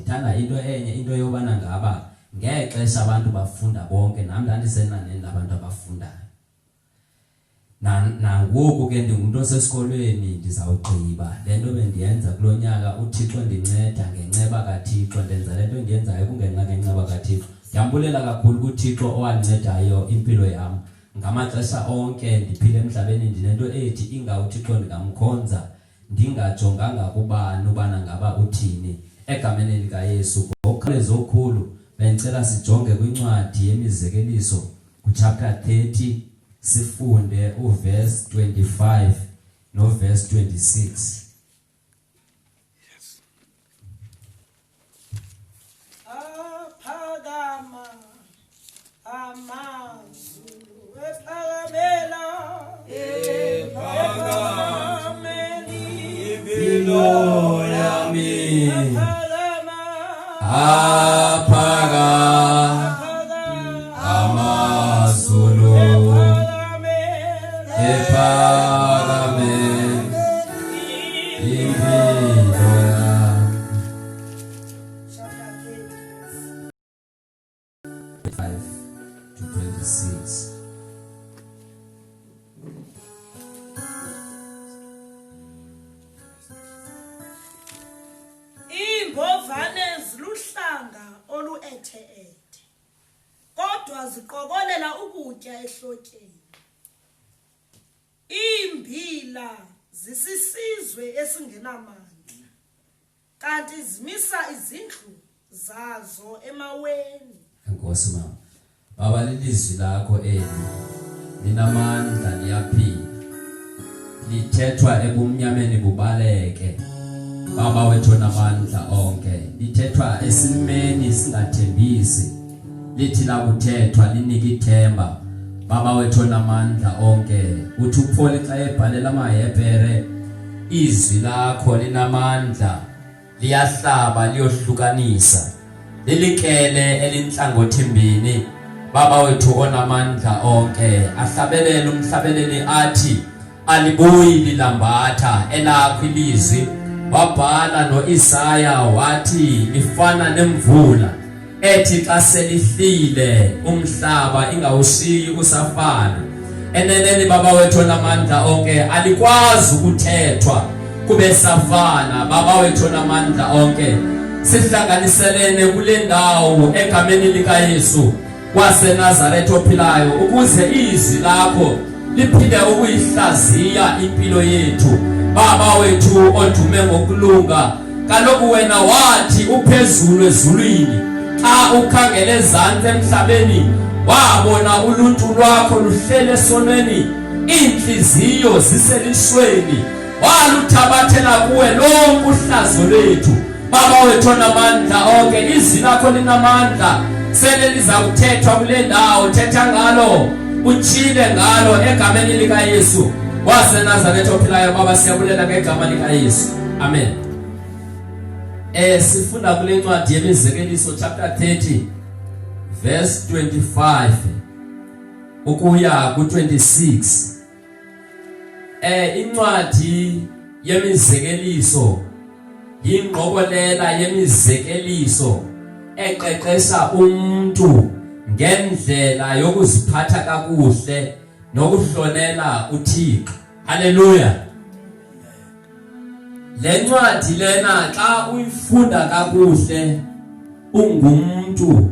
Ndithanda into enye, into yobana ngaba ngexesha abantu bafunda bonke, nam ndandisenaneni labantu abafundayo. Nangoku ke ndingumntu osesikolweni, ndizawugqiba le nto bendiyenza kulo nyaka. UThixo ndinceda ngenceba kaThixo, ndenza le nto endiyenzayo kungenxa ngenceba kaThixo. Ndiyambulela kakhulu kuThixo owandincedileyo impilo yam ngamaxesha onke ndiphila emhlabeni. Ndinento ethi inga uThixo ndingamkhonza ndingajonganga kubani ubana ngaba uthini, egameni likaYesu. Ngokukhawuleza okukhulu bendicela sijonge kwincwadi yemizekeliso kuchapter 30, sifunde uverse 25 noverse 26. Yes. Aphakama amazulu ephakamela ephakameli impilo yami aphakama aphaka aphakama amazulu ephakamela ephakame impilo yami. Chapter 30. 5 to 26. Iimbovane ziluhlanga oluethe-ethe, kodwa ziqokolela ukutya ehlotyeni. Iimbila zisisizwe esingenamandla, kanti zimisa izindlu zazo emaweni. Enkosi mama. Baba, lilizwi lakho eli linamandla, liyaphila, lithethwa ebumnyameni bubaleke. Baba wethu onamandla onke, lithethwa esimeni singathembisi, lithi lakuthethwa linike ithemba. Baba wethu onamandla onke, uthi uPaul xa ebhalela amaHebhere, izwi lakho linamandla, liyahlaba, liyohlukanisa, lilikele elinhlangothi mbini. Baba wethu onamandla onke, ahlabelele umhlabeleli athi alibuyi lilambatha elakho ilizwi. Wabhala noIsaya wathi lifana nemvula ethi xa selihlile umhlaba ingawushiyi usafana. Eneneni Baba wethu onamandla onke, alikwazi ukuthethwa kube safana. Baba wethu onamandla onke, sihlanganiselene kule ndawo egameni likaYesu waseNazaretha ophilayo, ukuze izwi lakho liphinde ukuyihlaziya impilo yethu. Baba wethu odume ngokulunga, kaloku wena wathi uphezulu ezulwini, xa ukhangele ezantsi emhlabeni wabona uluntu lwakho luhlele esonweni, iintliziyo ziselisweni, waluthabathela kuwe lonke uhlazo lwethu. Baba wethu onamandla onke, izwi lakho linamandla, sele liza kuthethwa kule ndawo. Thetha ngalo, utshile ngalo, egameni likaYesu waseNazaretha ophilayo. Baba, siyabulela ngegama likaYesu, amen. Sifunda kule ncwadi yemizekeliso chapter 30 verse 25 ukuya ku-26. Incwadi yemizekeliso yingqokolela yemizekeliso eqeqesha umuntu ngendlela yokuziphatha kakuhle nokuhlonela uThixo. Haleluya. Le ncwadi lena xa uyifunda kakuhle ungumntu,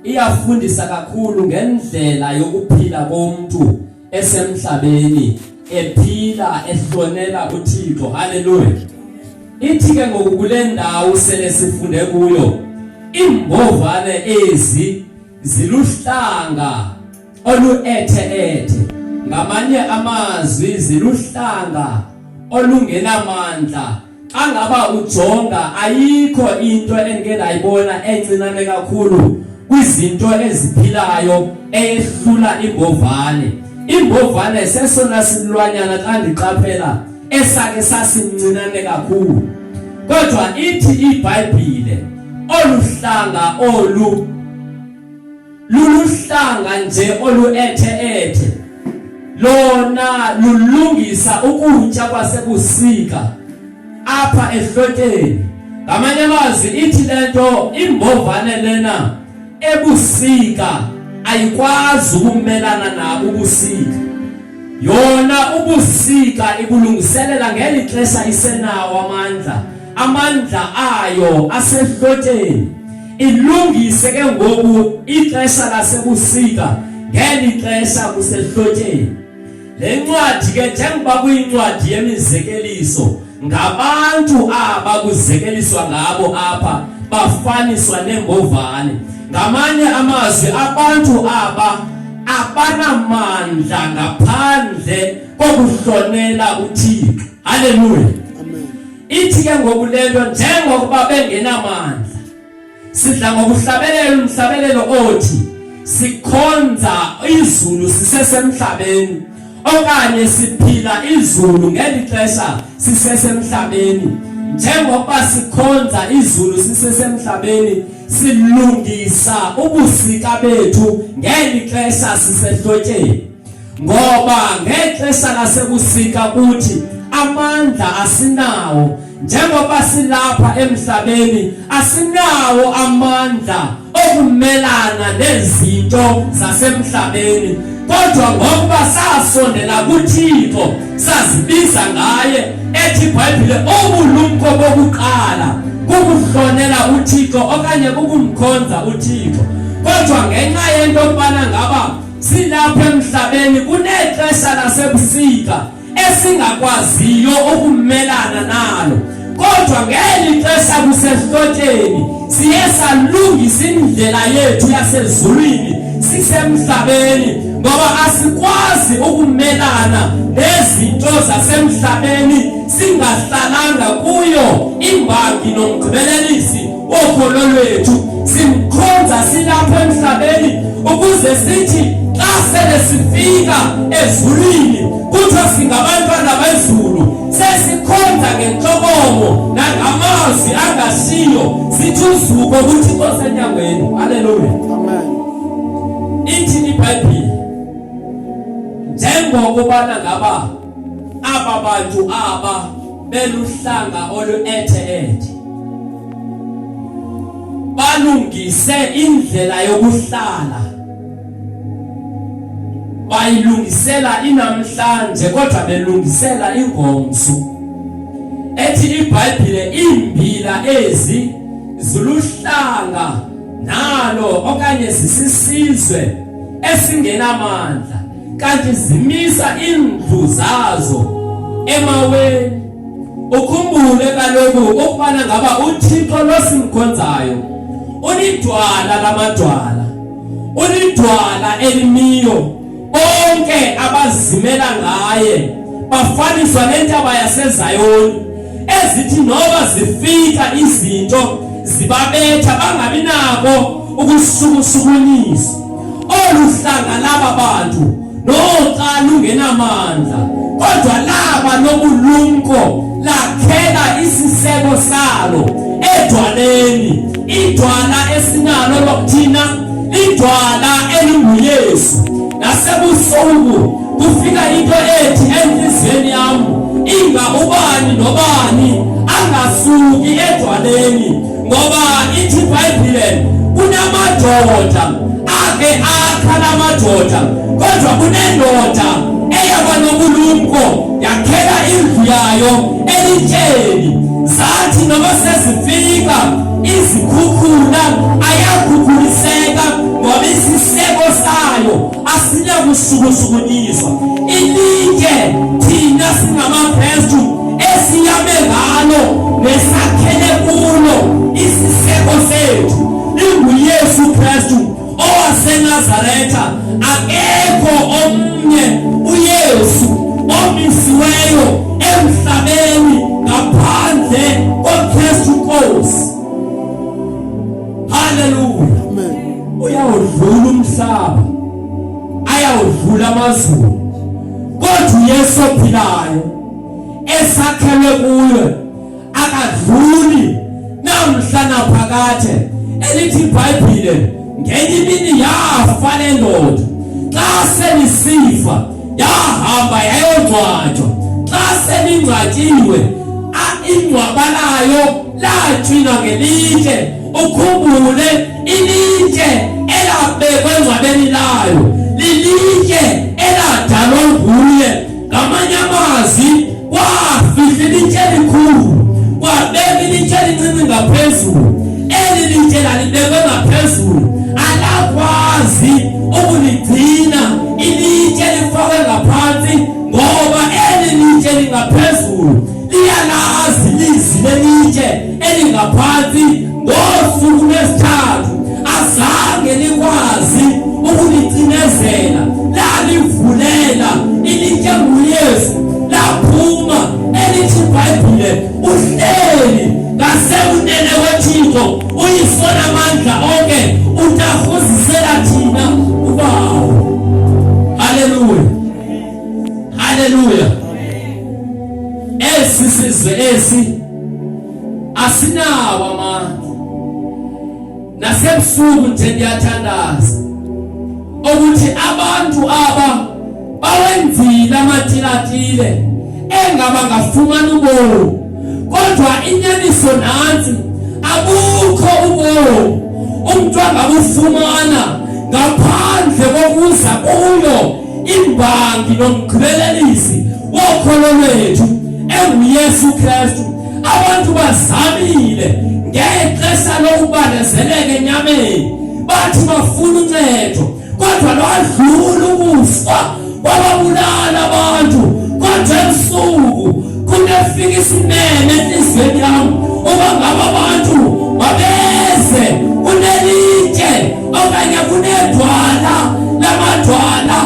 iyafundisa kakhulu ngendlela yokuphila komuntu esemhlabeni, ephila ehlonela uThixo. Haleluya. Ithi ke ngoku kule ndawo sele sifunde kuyo, iimbovane ezi ziluhlanga oluethe-ethe, ngamanye amazwi ziluhlanga olungenamandla. Xa ngaba ujonga, ayikho into endike ndayibona encinane kakhulu kwizinto eziphilayo eyehlula imbovane. Imbovane sesona silwanyana xa ndiqaphela esake sasimncinane kakhulu, kodwa ithi iBhayibhile olu hlanga olu luluhlanga nje oluethe-ethe, lona lulungisa ukutya kwasebusika apha ehlotyeni. Ngamanye amazwi ithi lento imbovane lena ebusika ayikwazi ukumelana nabo ubusika. Yona ubusika ibulungiselela ngeli xesha isenawo amandla, amandla ayo asehlotsheni. Ilungise ke ngoku ixesha lasebusika ngeli xesha kusehlotyeni. Le ncwadi ke njengoba kuyincwadi yemizekeliso ngabantu aba kuzekeliswa ngabo apha bafaniswa nembovane. Ngamanye amazwi abantu aba abanamandla ngaphandle kokuhlonela uThixo. Haleluya. Amen. Ithi ke ngoku le nto njengokuba bengenamandla sidla ngokuhlabelela umhlabelelo othi sikhonza izulu sisesemhlabeni okanye siphila izulu ngeli xesha sisesemhlabeni njengokuba sikhonza izulu sisesemhlabeni silungisa ubusika bethu ngeli xesha sisehlotyeni ngoba ngexesha lasebusika kuthi amandla asinawo njengoba silapha emhlabeni asinawo amandla okumelana nezinto zasemhlabeni kodwa ngokuba sasondela kuThixo sazibiza ngaye ethi iBhayibhile ubulumko bokuqala kukuhlonela uThixo okanye kukumkhonza uThixo kodwa ngenxa yento yokubana ngaba silapha emhlabeni kunexesha lasebusika esingakwaziyo ukumelana nalo kodwa ngeli xesha kusehlotyeni siye salungisa indlela yethu yasezulwini sisemhlabeni ngoba asikwazi ukumelana nezinto zasemhlabeni singahlalanga kuyo imbangi nomgqibelelisi wokholo lwethu simkhonza silapha emhlabeni ukuze sithi xa sele sifika ezulwini kuthiwa singabantwana bezulu sesikhonza ngenhlokomo nangamazwi angashiyo sithi uzuko kuThixo osenyangweni. Haleluya, amen. Ithi iBhayibhile njengokubana ngaba aba bantu aba beluhlanga olu-ethe-ethe balungise indlela yokuhlala bayilungisela inamhlanje kodwa belungisela ingomso ethi iBhayibhile imbila ezi ziluhlanga nalo okanye zisisizwe esingenamandla kanti zimisa iindlu zazo emaweni. Ukhumbule kaloku ukubana ngaba uThixo lo simkhonzayo ulidwala lamadwala, ulidwala elimiyo. Bonke abazimela ngaye bafaniswa nentaba yaseZayoni ezithi noba zifika izinto zibabetha bangabi nako ukusukusukunyiswa. Olu hlanga laba bantu noxa lungenamandla kodwa laba nobulumko lakhela isiseko salo edwaleni. Idwala esinalo lokuthina lidwala elinguYesu. Nasebusuku kufika into ethi enhliziyweni yami inga ubani nobani angasuki edwaleni ngoba ithi iBhayibhile kunamadoda ake akha lamadoda kodwa kunendoda eyaba nobulumko yakhela indlu yayo elitsheni zathi noma sezifika izikhukhula ayakhukhuliseka ngoba isiseko sayo asinakusukusukunyiswa ilitye thina singamaKristu esiyame ngalo nesakhele kulo isiseko sethu linguYesu Kristu owaseNazaretha. Akekho omnye uYesu omisiweyo emhlabeni ngaphandle koKristu Nkosi. Haleluya. Amen. Uyawudlula umhlaba, ayawudlula amazulu, kodwa uYesu ophilayo esakhelwe kuye akadluli namhla naphakade. Elithi iBhayibhile ngenye imini yafa le ndoda, xa selisifa yahamba yayongcwatywa. Xa selingcwatyiwe ingcwaba layo Latywinwa ngelitye, ukhumbule ilitye elabekwa engcwabeni layo lilitye eladalwa nguye. Ngamanye amazwi, kwafihla ilitye elikhulu, kwabeka ilitye elincinci ngaphezulu. Eli litye lalibekwe ngaphezulu alakwazi ukuligcina ilitye lifakwe ngaphantsi, ngoba eli litye lingaphezulu liyalazi lizwi lelitye elingaphantsi. Ngosuku lwesithathu azange likwazi ukulicinezela, lalivulela ilitye nguYesu, laphuma elithi iBhayibhile uhleli ngasekunene kwethixo uyisona amandla onke, utarhuzisela thina ubawo. Haleluya, haleluya. Esi sizwe esi asinawo amandla. Nasebusuku nje ndiyathandaza ukuthi abantu aba bawenzile amatilatile engaba ngafumana ubomi, kodwa inyaniso nantsi, abukho ubomi umntu angabufumana ngaphandle kokuza kuyo imbangi nomgqibelelisi wokholo lwethu enguYesu Kristu. Abantu bazamile ngexesha lokubandezeleka enyameni, bathi bafuna uncedo, kodwa lwadlula ukufa kwababulala abantu. Kodwa ebusuku kunefika isimeme enhliziyweni yami uba ngaba abantu babeze kunelitye okanye kunedwala lamadwala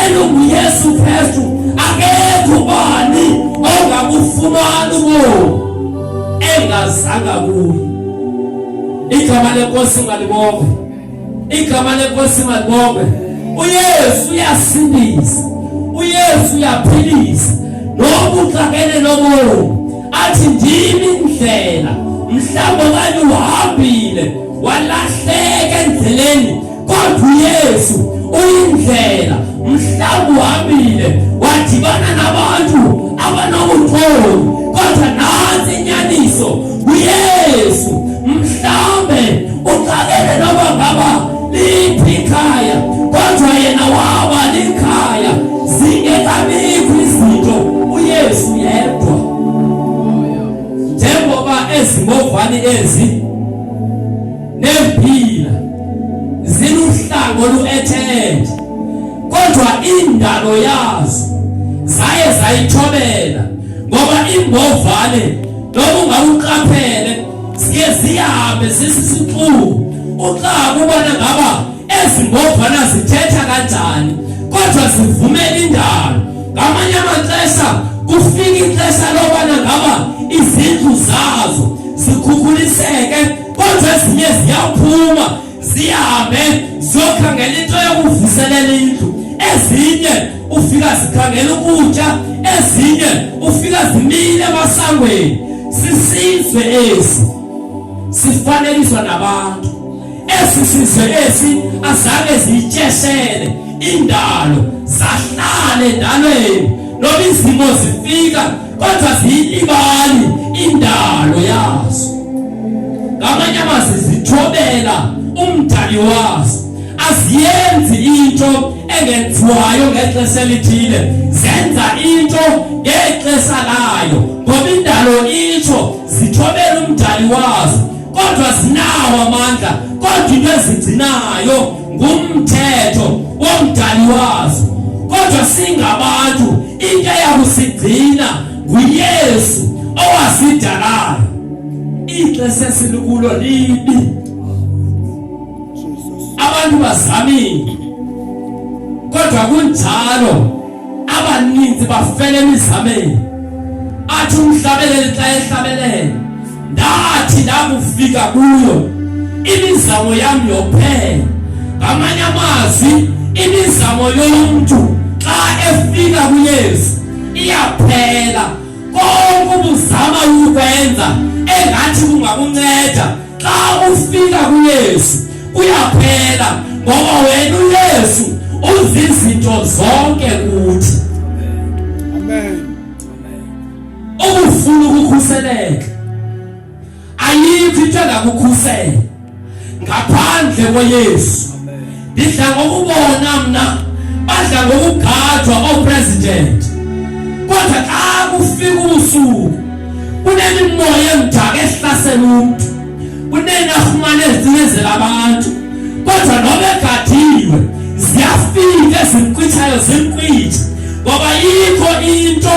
elunguYesu Kristu. Akekho bani ongabufumana ubomi engazanga kuye. Igama lenkosi malibongwe, igama lenkosi malibongwe. uYesu uyasindisa, uYesu uyaphilisa noma uxakene nobomi. Athi ndimi indlela, mhlawumbe okanye uhambile walahleka endleleni, kodwa uYesu uyindlela. Mhlawumbe uhambile wadibana nabantu abanobuxoki, kodwa nantsi inyaniso, uYesu. Mhlawumbe uxakene noba ngaba liphi ikhaya, kodwa yena waba likhaya zingekabikho izinto, uYesu yedwa. Njengoba ezimbovane ezi nempila ziluhlango oluethethe, kodwa indalo yazo zaye zayithobela, ngoba imbovane noma ungawuqaphele zike zihambe zisisixuku, uxaka ubona ngaba ezimbovana zithetha kanjani, kodwa zivumela indalo. Ngamanye amaxesha kufika ixesha lobana ngaba izindlu zazo zikhukhuliseke, kodwa ezinye ziyaphuma zihambe ziyokhangela into yokuvuselela indlu, ezinye ufika zikhangela ukutya, ezinye ufika zimile emasangweni. Sisizwe esi sifaneliswa nabantu. Esi sizwe esi azange ziyityeshele indalo, zahlala endalweni noba izimo zifika, kodwa ziyilibali indalo yazo. Ngamanye amazwi zithobela umdali wazo, aziyenzi into engenziwayo ngexesha elithile, zenza into ngexesha layo, ngoba indalo itsho zithobela umdali wazo. Kodwa zinawo amandla, kodwa into ezigcinayo ngumthetho womdali wazo. Kodwa singabantu, into eyakusigcina nguYesu owasidalayo. Ixesha esilikulo libi, abantu bazamile, kodwa kunjalo abaninzi bafele emizameni. Athi umhlabeleli xa ehlabelele, ndathi ndakufika kuyo imizamo yam yophela. Ngamanye amazwi, imizamo yomntu xa efika kuYesu iyaphela. Konke ubuzama ukwenza engathi kungakunceda, xa ufika kuYesu kuyaphela, ngoba wena uYesu uzizinto zonke kuthi. Amen. Ubufuna ukukhuseleka. Ayikho into engakukhusela ngaphandle koYesu. Ndidla ngokubona mna badla ngokugadwa oopresident, kodwa xa kufika ubusuku kunemimoya emdaka ehlasela umntu, kuneenarhumane ezicinezela abantu, kodwa noba egadiwe ziyafika ezimkwitshayo, zimkwitsha, ngoba yikho into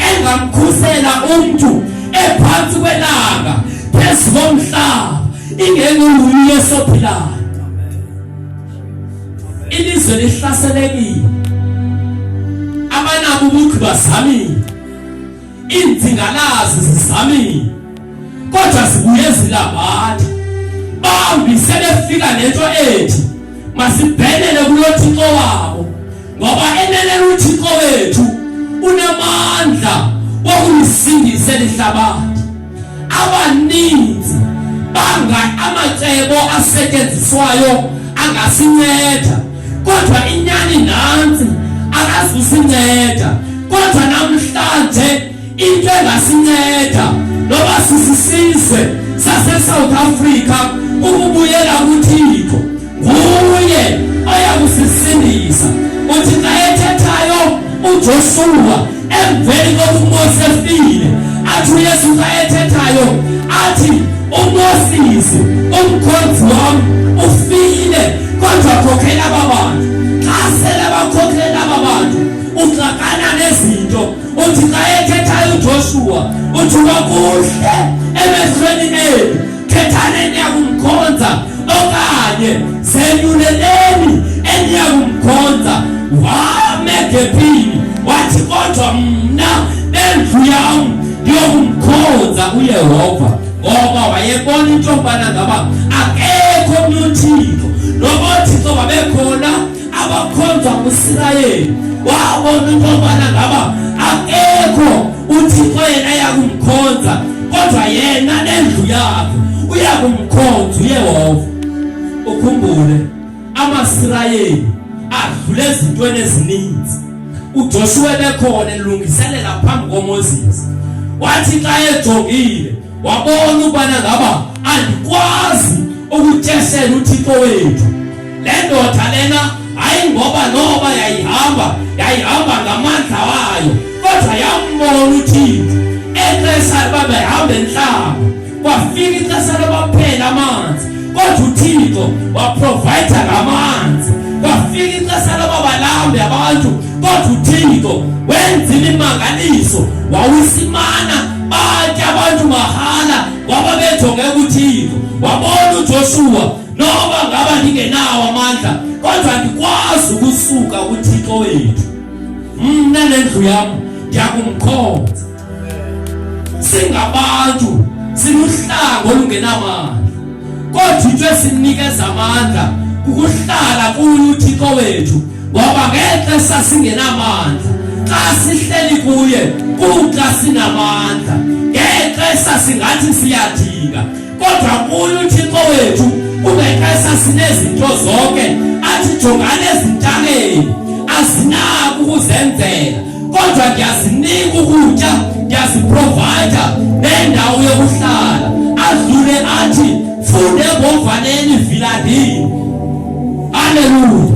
engamkhusela umntu ephantsi kwelanga phezu komhlaba ingenguye esophilayo. Ilizwe lihlaselekile, abanabo ubugqi bazamile, iinzingalazi zizamile, kodwa zibuye zilambatha. Bambi sebefika nento ethi masibhenele kulo Thixo wabo, ngoba enenele uThixo wethu unamandla wokulisindisa elihlabathi. Abaninzi banga amacebo asetyenziswayo angasinceda, kodwa inyani nantsi, akazusinceda. Kodwa namhlanje into engasinceda noba sisisizwe sase-South Africa ukubuyela kuThixo, nguye oya kusisindisa. Uthi xa ethethayo uJoshua emveni kokuMose efile, athi uYesu xa ethethayo athi uMoses umkhonzi wam ufile, kodwa khokhela aba bantu. Xa sele bakhokhela aba bantu uxakana nezinto. Uthi xa ethethayo uJoshua uthi kwakuhle emehlweni enu, khethani eniyakumkhonza okanye zenyuleleni eniyakumkhonza. Wame egephini wathi kodwa mna nendlu yam ndiyokumkhonza uYehova, ngoba wayebona into yokubana ngaba akekho omnye uThixo, noba ooThixo babekhona abakhonzwa nguSirayeli. Wabona into yokubana ngaba akekho uThixo yena yakumkhonza, kodwa yena nendlu yakhe uyakumkhonza uYehova. Ukhumbule amaSirayeli adlule ezintweni ezininzi. uJoshua ebekhona elungiselela phambi koMoses, wathi xa ejongile wabona ubana ngaba andikwazi ukutyeshela uThixo wethu. Le ndoda lena hayi ngoba noba yayihamba ngamandla wayo, kodwa yambona uThixo. Exesha babehamba entlango, kwafika ixesha lobaphela amanzi, kodwa uThixo waprovide ngamanzi. Kwafika ixesha loba balambe abantu, kodwa uThixo wenza imimangaliso, wawisimana batya abantu mahala ngoba bejonge kuThixo. Wabona uJoshua, noba ngaba ndingenawo amandla, kodwa ndikwazi ukusuka kuThixo wethu. Mna nendlu yam ndiyakumkhonza. Singabantu siluhlango olungenamandla, kodwa into esinikeza amandla kukuhlala kuye uThixo wethu, ngoba ngexesha singenamandla, xa sihleli kuye kuxa sinamandla. Ngexesha singathi siyadinga, kodwa kuye uThixo wethu kungexesha sinezinto zonke. Athi jongane ezintabeni, azinako ukuzenzela, kodwa ndiyazinika ukutya, ndiyaziprovayida nendawo yokuhlala. Adlule athi funde ngovaneni vilandini. Haleluya.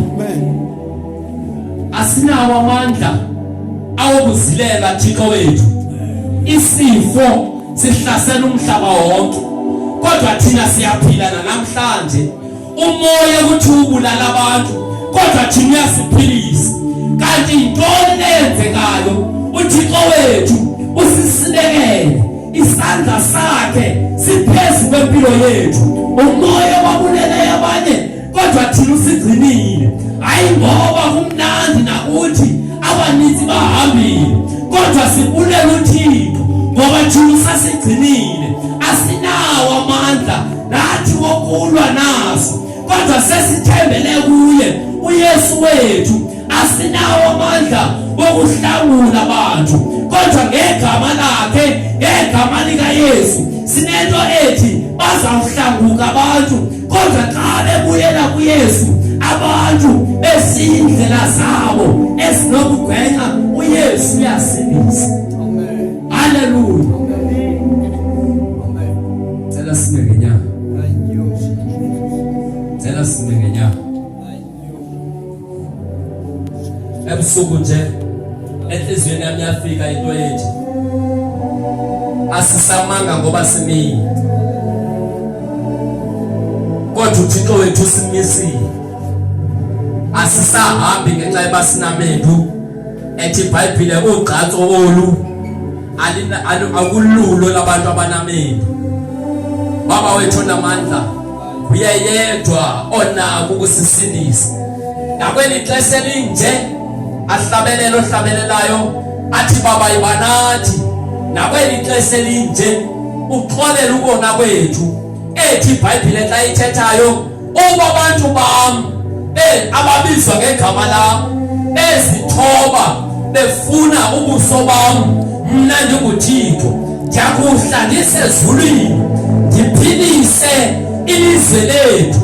Asinawo amandla awokuzilela Thixo wethu. Isifo sihlasela umhlaba wonke, kodwa thina siyaphila namhlanje. Umoya kuthi ubulala abantu, kodwa thina uyasiphilisa. Kanti intoni leyenzekayo? uThixo wethu usisibekele isandla sakhe siphezu kwempilo yethu. Umoya wabulele abanye, kodwa thina usigcinile. Hayi ngoba kumnandi nakuthi, abaninzi bahambile, kodwa sibulela uThixo ngoba thina usasigcinile. Asinawo amandla nathi wokulwa naso, kodwa sesithembele kuye uYesu wethu. Asinawo amandla wokuhlangula abantu, kodwa ngegama lakhe, ngegama likaYesu, sinento ethi bazawuhlanguka abantu. Kodwa xa bebuyela kuYesu, abantu besindlela zabo ezinokugwenxa, uYesu uyasindisa. Haleluya. Cela sime ngenyawo. Cela sime ngenyawo. Ebusuku nje enhliziyweni yami yafika into ethi asisamanga ngoba simile. Kodwa uThixo wethu usimisile. Asisahambi ngenxa yoba sinamendu ethi iBhayibhile ugqatso olu akululo labantu abanamendu. Baba wethu onamandla uye yedwa onako ukusisindisa. Nakweli xesha elinje ahlabelele ohlabelelayo athi baba yiba nathi. Nakweli xesha elinje uxolele ukona kwethu. Ethi iBhayibhile xa ithethayo uba abantu bam ababizwa ngegama lam bezithoba befuna ubuso bam mna ndinguThixo ndiyakuhla ndisezulwini ndiphilise ilizwe lethu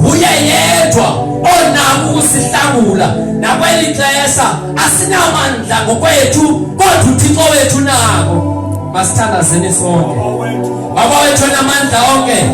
nguye yedwa onako ukusihlangula nakweli xesha asinamandla ngokwethu kodwa uThixo wethu nako. Masithandazeni sonke. Baba wethu onamandla onke.